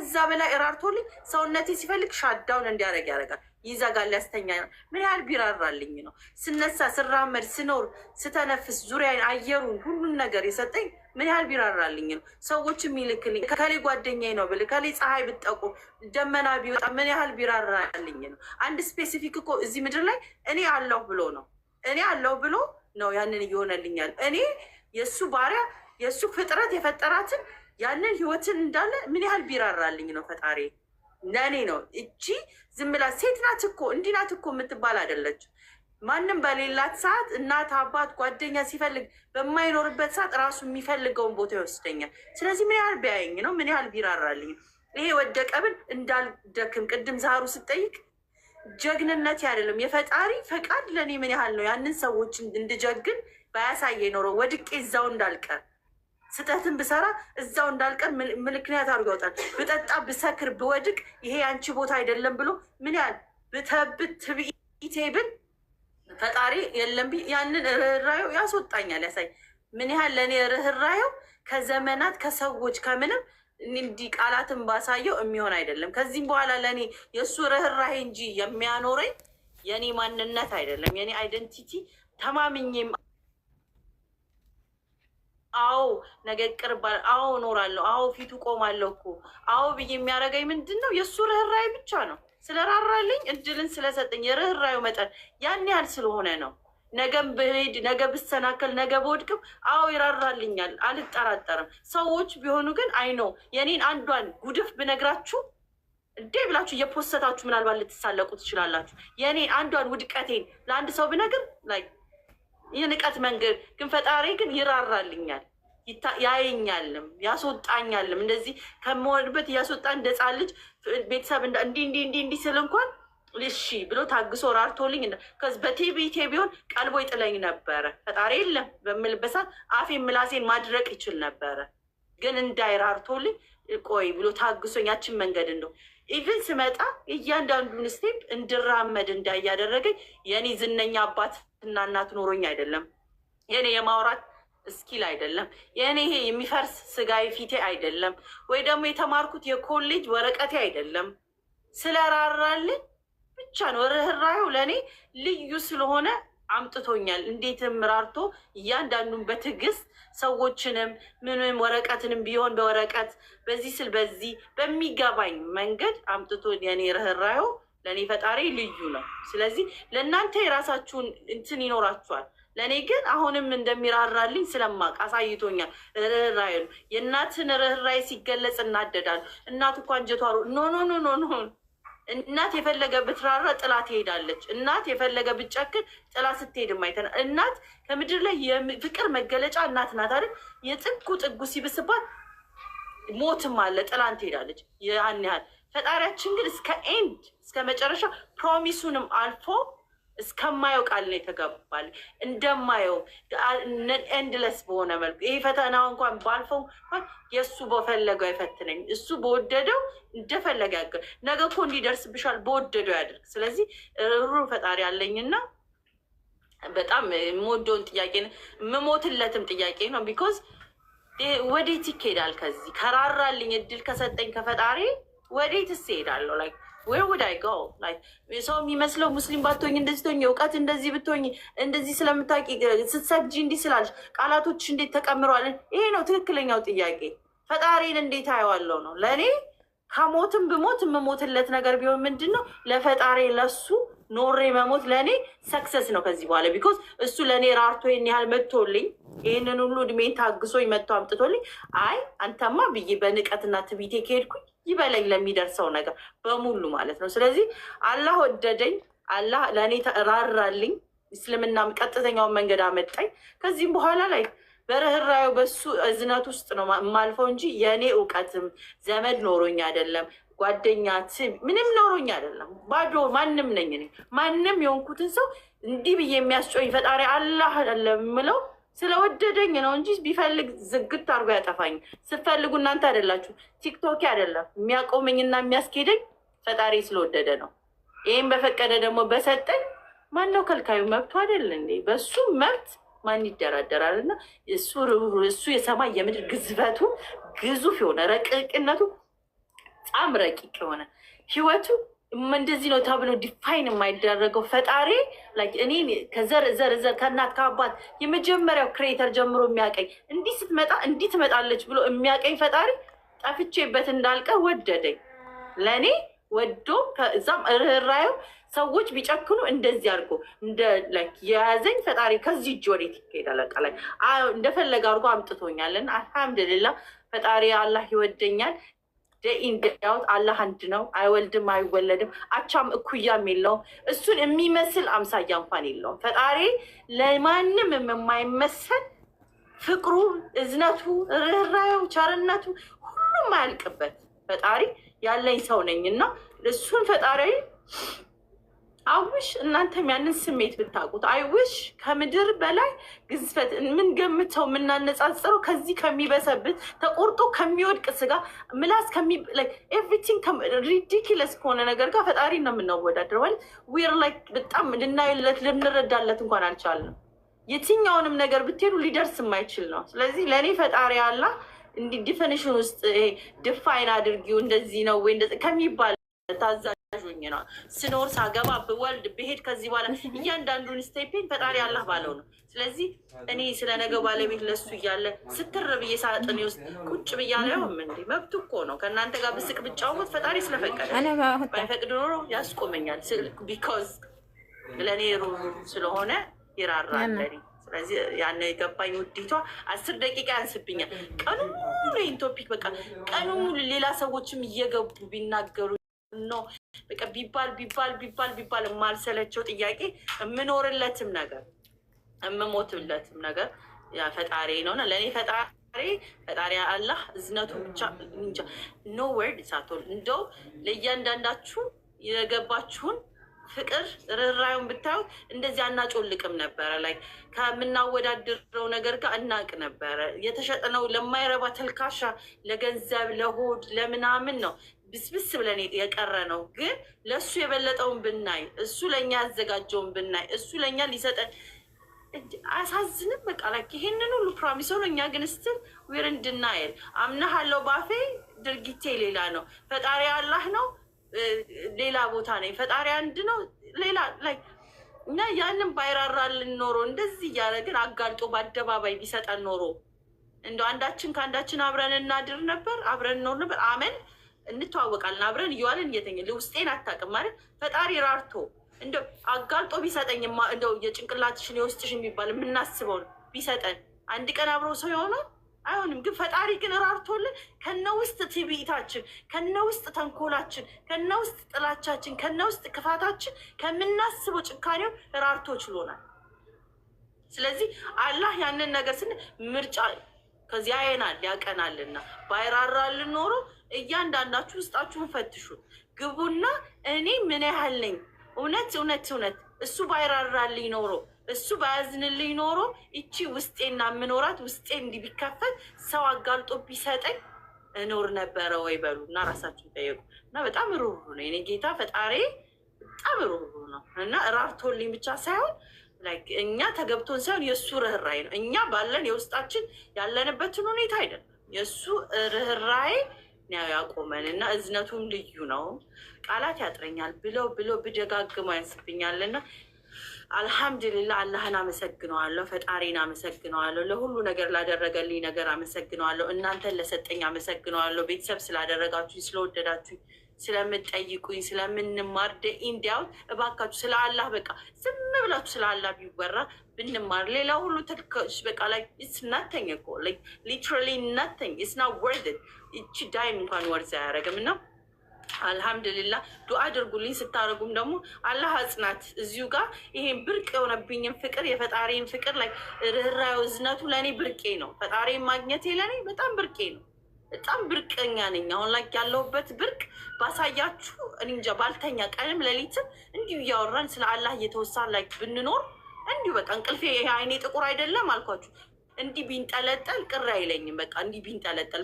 ከዛ በላይ እራርቶልኝ ሰውነቴ ሲፈልግ shut down እንዲያደርግ ያደርጋል። ይዘጋል፣ ያስተኛል። ምን ያህል ቢራራልኝ ነው። ስነሳ፣ ስራመድ፣ ስኖር፣ ስተነፍስ፣ ዙሪያ አየሩን ሁሉን ነገር የሰጠኝ ምን ያህል ቢራራልኝ ነው። ሰዎች የሚልክልኝ ከሌ ጓደኛዬ ነው ብል፣ ከሌ ፀሐይ ብጠቁር ደመና ቢወጣ ምን ያህል ቢራራልኝ ነው። አንድ specific እኮ እዚህ ምድር ላይ እኔ አለሁ ብሎ ነው፣ እኔ አለሁ ብሎ ነው ያንን እየሆነልኛል። እኔ የእሱ ባሪያ፣ የእሱ ፍጥረት የፈጠራትን ያንን ህይወትን እንዳለ ምን ያህል ቢራራልኝ ነው ፈጣሪ ለእኔ ነው። እቺ ዝም ብላ ሴት ናት እኮ፣ እንዲህ ናት እኮ የምትባል አይደለች። ማንም በሌላት ሰዓት፣ እናት፣ አባት፣ ጓደኛ ሲፈልግ በማይኖርበት ሰዓት ራሱ የሚፈልገውን ቦታ ይወስደኛል። ስለዚህ ምን ያህል ቢያየኝ ነው፣ ምን ያህል ቢራራልኝ ነው። ይሄ ወደቀብን እንዳልደክም ቅድም ዛሩ ስጠይቅ ጀግንነት አይደለም፣ የፈጣሪ ፈቃድ ለእኔ ምን ያህል ነው። ያንን ሰዎች እንድጀግን ባያሳየ ኖሮ ወድቄ እዛው እንዳልቀር፣ ስህተትን ብሰራ እዛው እንዳልቀር ምክንያት አድርጎ ያወጣል። ብጠጣ፣ ብሰክር፣ ብወድቅ ይሄ የአንቺ ቦታ አይደለም ብሎ ምን ያህል ብተብት ትብኢቴ ብል ፈጣሪ የለም ያንን ርኅራኄው ያስወጣኛል። ያሳይ ምን ያህል ለእኔ ርኅራኄው ከዘመናት፣ ከሰዎች፣ ከምንም እንዲህ ቃላትን ባሳየው የሚሆን አይደለም። ከዚህም በኋላ ለእኔ የእሱ ርኅራሄ እንጂ የሚያኖረኝ የእኔ ማንነት አይደለም። የእኔ identity ተማምኜም አዎ ነገ ቅርብ፣ አዎ እኖራለሁ፣ አዎ ፊቱ ቆማለሁ እኮ፣ አዎ ብዬ የሚያደርገኝ ምንድን ነው? የእሱ ርኅራኄ ብቻ ነው። ስለራራልኝ፣ እድልን ስለሰጠኝ፣ የርኅራኄው መጠን ያን ያህል ስለሆነ ነው። ነገም ብሄድ፣ ነገ ብሰናከል፣ ነገ ብወድቅም አዎ ይራራልኛል፣ አልጠራጠርም። ሰዎች ቢሆኑ ግን I know የኔን አንዷን ጉድፍ ብነግራችሁ እንዴ ብላችሁ እየፖሰታችሁ ምናልባት ልትሳለቁ ትችላላችሁ። የኔን አንዷን ውድቀቴን ለአንድ ሰው ብነግር like የንቀት መንገድ፣ ግን ፈጣሪ ግን ይራራልኛል፣ ያየኛልም፣ ያስወጣኛልም። እንደዚህ ከምወድበት እያስወጣ እንደ ሕፃን ልጅ ቤተሰብ እንዲህ እንዲህ እንዲህ እንዲህ ስል እንኳን እሺ ብሎ ታግሶ ራርቶልኝ፣ በቲቪቴ ቢሆን ቀልቦ ይጥለኝ ነበረ። ፈጣሪ የለም በምልበት ሰዓት አፌን ምላሴን ማድረቅ ይችል ነበረ። ግን እንዳይራርቶልኝ ቆይ ብሎ ታግሶኝ ያችን መንገድ እንደው even ስመጣ እያንዳንዱን step እንድራመድ እንዳያደረገኝ የኔ ዝነኛ አባትና እናት ኖሮኝ አይደለም። የኔ የማውራት skill አይደለም። የኔ ይሄ የሚፈርስ ስጋዬ ፊቴ አይደለም። ወይ ደግሞ የተማርኩት የኮሌጅ ወረቀቴ አይደለም። ስለራራልኝ ብቻ ነው። ርኅራኄው ለእኔ ልዩ ስለሆነ አምጥቶኛል። እንዴትም ራርቶ እያንዳንዱን በትዕግስት ሰዎችንም ምንም ወረቀትንም ቢሆን በወረቀት በዚህ ስል በዚህ በሚገባኝ መንገድ አምጥቶ የኔ ርኅራኄው ለእኔ ፈጣሪ ልዩ ነው። ስለዚህ ለእናንተ የራሳችሁን እንትን ይኖራችኋል። ለእኔ ግን አሁንም እንደሚራራልኝ ስለማቅ አሳይቶኛል። ርኅራኄ ነው። የእናትን ርኅራኄ ሲገለጽ እናደዳል። እናት እኮ አንጀቷ no, no, no, no, no። እናት የፈለገ ብትራራ ጥላ ትሄዳለች። እናት የፈለገ ብትጨክን ጥላ ስትሄድ አይተናል። እናት ከምድር ላይ የፍቅር መገለጫ እናት ናት አይደል? የጥጉ ጥጉ ሲብስባት ሞትም አለ፣ ጥላን ትሄዳለች። ያን ያህል ፈጣሪያችን ግን እስከ end፣ እስከ መጨረሻ promise ኡንም አልፎ እስከማየው ቃል ነው የተገባል። እንደማየው endless በሆነ መልኩ ይሄ ፈተናው እንኳን ባልፈው እንኳን የእሱ በፈለገው አይፈትነኝ። እሱ በወደደው እንደፈለገ ያገ ነገ እኮ እንዲደርስብሻል በወደደው ያደርግ። ስለዚህ ሩሩ ፈጣሪ አለኝና በጣም የምወደውን ጥያቄ ነው፣ የምሞትለትም ጥያቄ ነው። Because ወዴት ይኬዳል? ከዚህ ከራራልኝ፣ እድል ከሰጠኝ ከፈጣሪ ወዴትስ እሄዳለሁ? Like, where would I go? Like ሰው የሚመስለው ሙስሊም ባትሆኝ፣ እንደዚህ ትሆኝ፣ እውቀት እንደዚህ ብትሆኝ፣ እንደዚህ ስለምታውቂ፣ ስትሰግጂ እንዲህ ስላልሽ ቃላቶች እንዴት ተቀምረዋል? ይሄ ነው ትክክለኛው ጥያቄ። ፈጣሪን እንዴት አየዋለሁ ነው። ለእኔ ከሞትም ብሞት የምሞትለት ነገር ቢሆን ምንድን ነው? ለፈጣሪ ለሱ ኖሬ መሞት ለእኔ success ነው ከዚህ በኋላ። Because እሱ ለእኔ ራርቶ ይህን ያህል መጥቶልኝ፣ ይህንን ሁሉ እድሜን ታግሶኝ መጥቶ አምጥቶልኝ፣ አይ አንተማ ብዬ በንቀትና ትቢቴ ከሄድኩኝ ይበለኝ ለሚደርሰው ነገር በሙሉ ማለት ነው። ስለዚህ አላህ ወደደኝ፣ አላህ ለእኔ ራራልኝ፣ እስልምናም ቀጥተኛውን መንገድ አመጣኝ። ከዚህም በኋላ ላይ በርህራዩ በሱ እዝነት ውስጥ ነው የማልፈው እንጂ የእኔ እውቀትም ዘመድ ኖሮኝ አይደለም፣ ጓደኛ ምንም ኖሮኝ አይደለም። ባዶ ማንም ነኝ እኔ። ማንም የሆንኩትን ሰው እንዲህ ብዬ የሚያስጮኝ ፈጣሪ አላህ አለ የምለው ስለወደደኝ ነው እንጂ ቢፈልግ ዝግት አድርጎ ያጠፋኝ። ስትፈልጉ እናንተ አይደላችሁ፣ ቲክቶክ አይደለም የሚያቆመኝና የሚያስኬደኝ፣ ፈጣሪ ስለወደደ ነው። ይህም በፈቀደ ደግሞ በሰጠኝ ማነው ከልካዩ? መብቱ አይደል እንዴ? በሱ መብት ማን ይደራደራል? እና እሱ የሰማይ የምድር ግዝፈቱ ግዙፍ የሆነ ረቂቅነቱ በጣም ረቂቅ የሆነ ህይወቱ እንደዚህ ነው ተብሎ define የማይደረገው ፈጣሪ like እኔ ከዘር ዘር ዘር ከእናት ከአባት የመጀመሪያው creator ጀምሮ የሚያቀኝ፣ እንዲህ ስትመጣ እንዲህ ትመጣለች ብሎ የሚያቀኝ ፈጣሪ ጠፍቼበት እንዳልቀር ወደደኝ። ለእኔ ወዶ ከዛም ርኅራኄው ሰዎች ቢጨክኑ እንደዚህ አድርጎ እንደ like የያዘኝ ፈጣሪ ከዚህ እጅ ወዴት ይሄዳል? በቃ like እንደፈለገ አድርጎ አምጥቶኛል። እና አልሐምድሊላ ፈጣሪ አላህ ይወደኛል። ደኢንዳውት አላህ አንድ ነው። አይወልድም፣ አይወለድም፣ አቻም እኩያም የለውም። እሱን የሚመስል አምሳያ እንኳን የለውም። ፈጣሪ ለማንም የማይመሰል ፍቅሩ፣ እዝነቱ፣ ርኅራኄው፣ ቸርነቱ ሁሉም አያልቅበት ፈጣሪ ያለኝ ሰው ነኝ እና እሱን ፈጣሪ I wish እናንተም ያንን ስሜት ብታውቁት። I wish ከምድር በላይ ግዝፈት የምንገምተው የምናነጻጽረው ከዚህ ከሚበሰብስ ተቆርጦ ከሚወድቅ ስጋ ምላስ everything ridiculous ከሆነ ነገር ጋር ፈጣሪ ነው የምናወዳደረው። ማለት we're like በጣም ልናይለት ልንረዳለት እንኳን አልቻልንም። የትኛውንም ነገር ብትሄዱ ሊደርስ የማይችል ነው። ስለዚህ ለእኔ ፈጣሪ አላህ እንዲህ definition ውስጥ define አድርጊው እንደዚህ ነው ወይ እንደዚህ ከሚባል ታዛዥ ሆኜ ነው ስኖር፣ ሳገባ፣ ብወልድ፣ ብሄድ ከዚህ በኋላ እያንዳንዱን step ኤን ፈጣሪ አላህ ባለው ነው። ስለዚህ እኔ ስለ ነገ ባለቤት ለሱ እያለ ስትር ብዬ ሳጥኔ ውስጥ ቁጭ ብያለ ያውም እንዴ መብቱ እኮ ነው። ከእናንተ ጋር ብስቅ ብጫወት ፈጣሪ ስለፈቀደ፣ ባይፈቅድ ኖሮ ያስቆመኛል። Because ለእኔ ሩህሩህ ስለሆነ ይራራል ለእኔ። ስለዚህ ያን የገባኝ ውዲቷ 10 ደቂቃ ያንስብኛል። ቀኑ ሙሉ ይህን topic በቃ ቀኑ ሙሉ ሌላ ሰዎችም እየገቡ ቢናገሩ ነው በቃ ቢባል ቢባል ቢባል ቢባል የማልሰለቸው ጥያቄ፣ የምኖርለትም ነገር የምሞትለትም ነገር ያ ፈጣሪ ነውና ለእኔ ፈጣሪ አላህ እዝነቱ ብቻ እንጃ no word ሳትሆን እንደው ለእያንዳንዳችሁ የገባችሁን ፍቅር ርኅራዩን ብታዩት እንደዚህ አናጮልቅም ነበረ። Like ከምናወዳድረው ነገር ጋር እናቅ ነበረ። የተሸጥነው ለማይረባ ተልካሻ፣ ለገንዘብ፣ ለሆድ፣ ለምናምን ነው ብስብስ ብለን የቀረ ነው። ግን ለእሱ የበለጠውን ብናይ፣ እሱ ለእኛ ያዘጋጀውን ብናይ፣ እሱ ለእኛ ሊሰጠን አያሳዝንም? በቃ like ይሄንን ሁሉ promise ሆኖ እኛ ግን still we're in denial። አምናሃለው ባፌ፣ ድርጊቴ ሌላ ነው። ፈጣሪ አላህ ነው፣ ሌላ ቦታ ነኝ። ፈጣሪ አንድ ነው፣ ሌላ like እና ያንን ባይራራልን ኖሮ እንደዚህ እያደረግን አጋልጦ በአደባባይ ቢሰጠን ኖሮ እንደ አንዳችን ከአንዳችን አብረን እናድር ነበር፣ አብረን እንኖር ነበር። አመን እንተዋወቃለን፣ አብረን እየዋልን እየተኛ ውስጤን አታውቅም ማለት ፈጣሪ ራርቶ እንደው አጋልጦ ቢሰጠኝ እንደው የጭንቅላትሽን የውስጥሽ የሚባል የምናስበውን ቢሰጠን አንድ ቀን አብሮ ሰው የሆነው አይሆንም። ግን ፈጣሪ ግን ራርቶልን ከነ ውስጥ ትዕቢታችን፣ ከነ ውስጥ ተንኮላችን፣ ከነ ውስጥ ጥላቻችን፣ ከነ ውስጥ ክፋታችን፣ ከምናስበው ጭካኔው ራርቶ ችሎናል። ስለዚህ አላህ ያንን ነገር ስን ምርጫ ከዚያ ያየናል ያቀናልና ባይራራልን ኖሮ እያንዳንዳችሁ ውስጣችሁን ፈትሹ ግቡና እኔ ምን ያህል ነኝ? እውነት እውነት እውነት እሱ ባይራራልኝ ኖሮ፣ እሱ ባያዝንልኝ ኖሮ ይቺ ውስጤና የምኖራት ውስጤ እንዲህ ቢከፈት ሰው አጋልጦ ቢሰጠኝ እኖር ነበረ ወይ በሉ እና ራሳችሁን ጠየቁ። እና በጣም ሩህሩህ ነው የኔ ጌታ ፈጣሪ፣ በጣም ሩህሩህ ነው እና ራርቶልኝ ብቻ ሳይሆን like እኛ ተገብቶን ሳይሆን የእሱ ርኅራኄ ነው። እኛ ባለን የውስጣችን ያለንበትን ሁኔታ አይደለም። የእሱ ርኅራኄ ነው ያቆመን እና እዝነቱም ልዩ ነው። ቃላት ያጥረኛል ብለው ብለው ብደጋግመው ያንስብኛል እና አልሐምድሊላ አላህን አመሰግነዋለሁ፣ ፈጣሪን አመሰግነዋለሁ፣ ለሁሉ ነገር ላደረገልኝ ነገር አመሰግነዋለሁ፣ እናንተን ለሰጠኝ አመሰግነዋለሁ፣ ቤተሰብ ስላደረጋችሁኝ፣ ስለወደዳችሁኝ፣ ስለምትጠይቁኝ፣ ስለምንማር እንዲያው እባካችሁ ስለ አላህ በቃ ዝም ብላችሁ ስለ አላህ ቢወራ ብንማር ሌላ ሁሉ በቃ like it's nothing እኮ፣ literally nothing፣ it's not worth it። እቺ dime እንኳን worth አያደርግም እና አልሐምድሊላ ዱዓ አድርጉልኝ። ስታደርጉም ደግሞ አላህ አጽናት እዚሁ ጋር ይሄን ብርቅ የሆነብኝን ፍቅር፣ የፈጣሪን ፍቅር like ርኅራኄው እዝነቱ ለእኔ ብርቄ ነው። ፈጣሪን ማግኘቴ ለእኔ በጣም ብርቄ ነው። በጣም ብርቀኛ ነኝ። አሁን ላይ ያለሁበት ብርቅ ባሳያችሁ እኔ እንጃ ባልተኛ ቀንም ሌሊትም እንዲሁ እያወራን ስለ አላህ እየተወሳን like ብንኖር እንዲሁ በቃ እንቅልፌ ይሄ አይኔ ጥቁር አይደለም አልኳችሁ። እንዲህ ቢንጠለጠል ቅር አይለኝም። በቃ እንዲህ ቢንጠለጠል